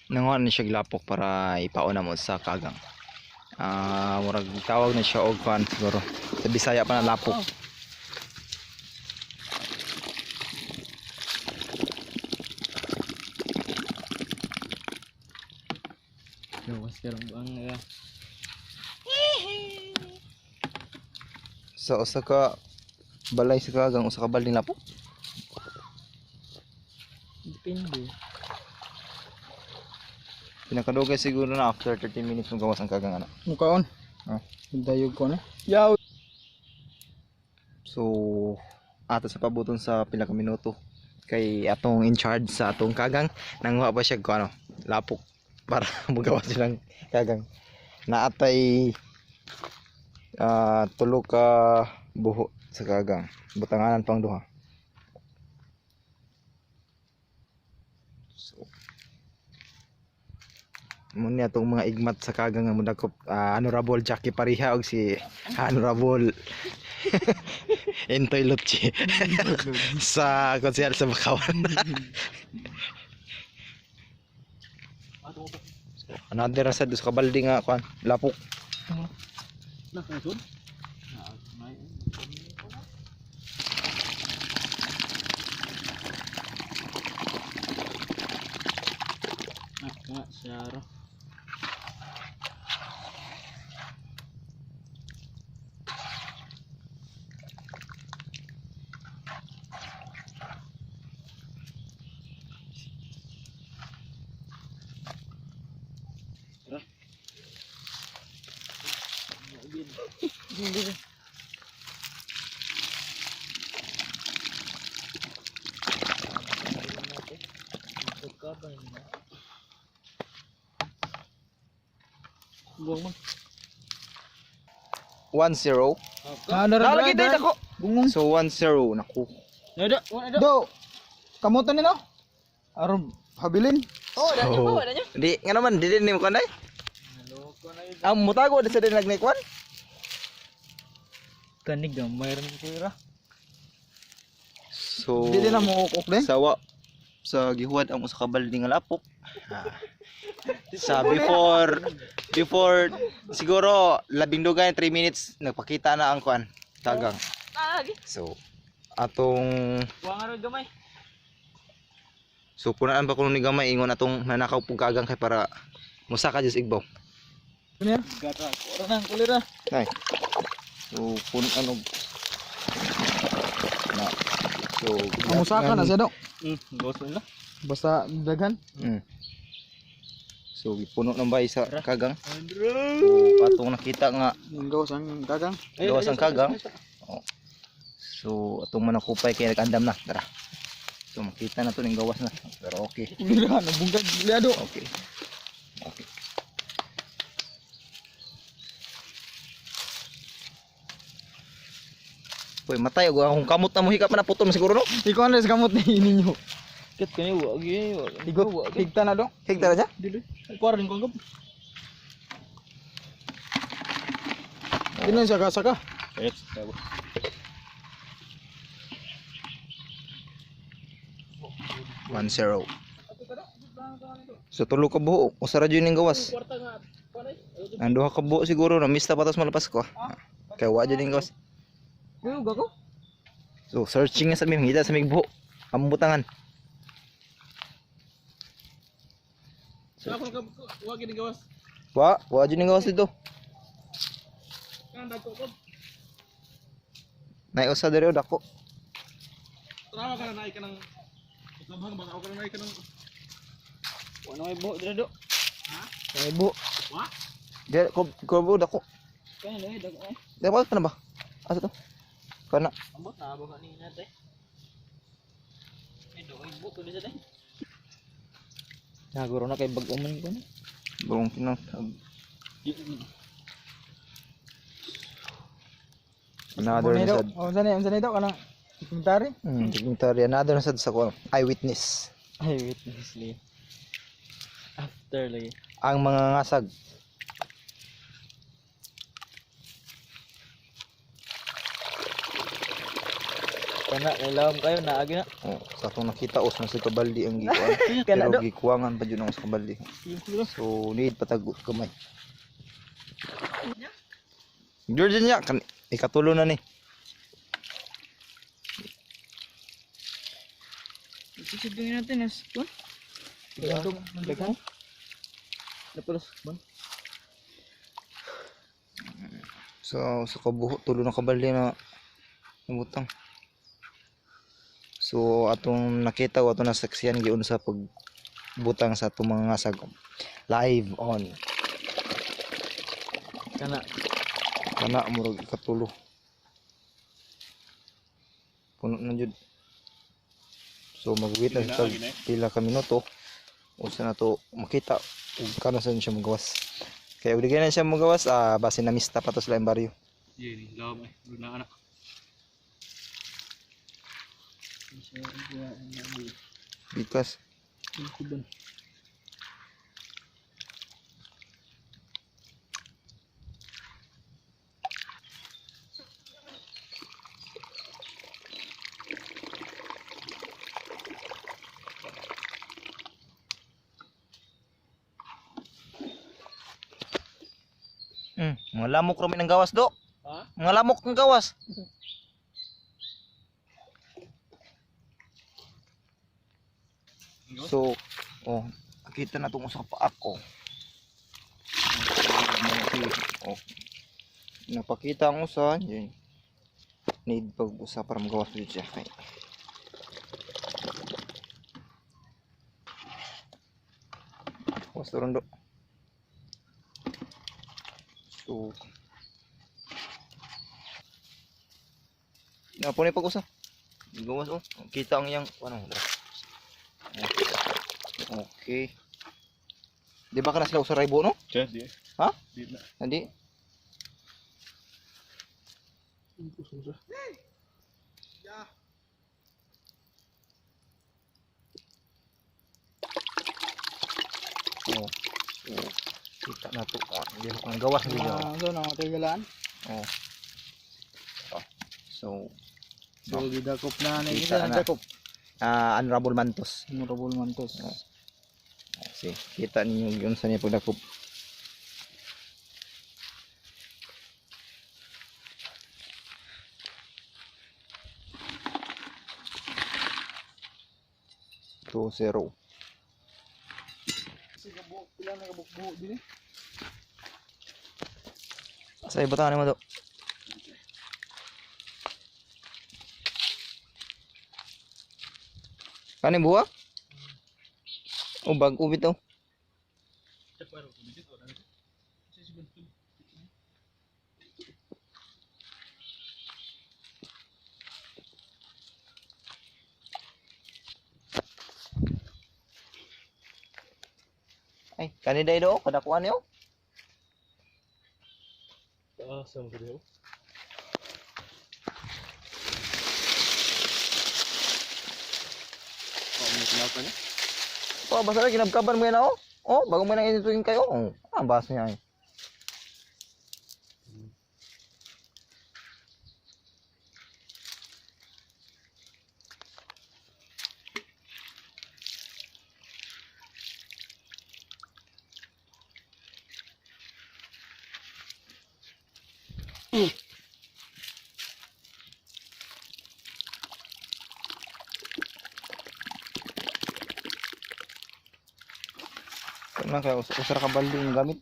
Nanguha ni siya lapok para ipauna mo sa kagang. Ah, murag tawag na siya og kuan siguro. Sa Bisaya pa na lapok. Gawas karong buang nga. Sa usa ka balay sa kagang, usa ka balding lapok. Depende. Pinakadugay siguro na after 30 minutes mo gawas ang kagang ana. Mukaon. Oh. Dayog ko na. Yaw. So ato sa pabuton sa pila ka minuto kay atong in charge sa atong kagang nanguha pa siya ko ano lapok para mugawas silang kagang naatay tulo ka buho sa kagang, butanganan pang duha. So mo ni atong mga igmat sa kagang nga modakop, Honorable Jackie Pariha og si Honorable Entoy Lutchi sa konsehal sa Bakawan. So, another ra sad sa kabaldi nga kuan lapok. Na kusod. Nga siya ra. Buang man. 1-0. Ah, dara, Nalagay dara, dito ako. Bungong. So 1-0 naku. Nada, wala da. Do. Kamutan ni no? Aron habilin. Oh, da niya So, pa, wala niya. Di nga naman dili ni mo kanay. Naloko na yun. Ang mutago di sa din nagnay kwan. Kanig gamay ra ni kuya. So Dili na mo ukok din. sawa sa gihuwad ang usa ka baldi nga lapok. Ah. Sa before before siguro 12 3 minutes nagpakita na ang kuan kagang. Ah, lagi. So atong Buang ra gamay. So punaan pa kuno ni gamay ingon atong nanakaw pug kagang kay para musaka jud sa igbaw. Niya. Gata, ora nang kulira. Nay. So punan og na. So Ang musaka na siya do. Gawas na. Basta daghan. So gipuno ng bay sa kagang. Andrew. So atong nakita nga Ang gawas ang kagang. gawas ang kagang. Oh. So atong manakupay kay nag-andam na. Tara. So makita na to ning gawas na. Pero okay. Kulira na bungkag liado. Okay. Okay. Uy, matay og akong kamot na mo hikap na putol siguro no. Ikaw na sa kamot ni ninyo. Kit kani wa gi wa. Igot higta na do. Higta ra siya? Dili. Kuara rin ko ang Dili na siya kasaka. Ayot. 1-0. So tulo ka buo, usa ra jud ning gawas. Ang duha ka buo siguro na mista pa tas malapas ko. Kay wa jud ning gawas. Kuyo ko. So searching na sa mi, ngita sa mig buho. Ang butangan. So, ako ka wa gid gawas. Wa jud ning gawas dito. Kan dako ko. Nay usa diri dako. Trawa ka na naay ka ng Labang baka ako na naay ka ng Wa na may buho dira do. Ha? Nay buho. Wa? Diri ko ko buho dako. Kani na dako eh. Di pa na ba? Asa to? Kana. Ambot na abo ka ni nate. Ay do ay buho ni sa day. Naguro na kay bag-o man ko. Buong kinang. Another na sad. Oh, unsa ni unsa ni do kanang dokumentary? Documentary. Another na sad sa ko. Eyewitness. Ay witness li. After lagi. Ang mga ngasag. Kana kailangan kayo naagi na. Oh, sa atong nakita us na sa kabaldi ang gikuan. Kana Pero do. gikuangan pa jud ang sa kabaldi. So need patag gamay. George niya kan ikatulo na ni. Sisibingin natin as kun. Daghan. Napulos man. So sa kabuho tulo na kabaldi na nabutang. So atong nakita o atong nasaksiyan giunsa pagbutang sa atong mga ngasag live on. Kana Kana murag ikatulo. Puno na jud. So mag-wait na sa pila ka minuto. Usa na to makita ug kana sa siya magawas. Kaya ug na siya magawas, base na mista pa to sila ang baryo. Ye, lawom ay. Na anak. Because mga lamok rami ng gawas do. Ha? Mga lamok ng gawas. So, oh, nakita na itong usa ka paak ko. Oh. Napakita ang usa, yun. Need pag usa para magawas jud siya kay. Was ron do. So, Napo ni pag-usa. Gawas oh. Kita ang iyang ano. Okay. Di ba ka na sila usa raybo no? Che, di. Ha? Di na. Hindi. Oh. Oh. Kita na to. Oh, hindi ko ang gawas hindi. Ano na tigalaan. Oh. Oh. So, So gidakop na na Kita na. Dakop. Honorable Mantos. Honorable Mantos. Oh. Kasi kita ninyo yun sa niya pagdakop. 2-0. Pila na kabuk-buhok din eh. Sa iba mo do. Kanin buwa? O bag ubit to. Ay, kani day do, kadakuan niyo. Ah, sa mo video. Oh, may kinapa niya. Oh, basta na kinabkaban mo yan ako. Oh, bago mo nang ituin kayo. Oh, basa niya ay. Ano kaya usara ka baldi yung gamit.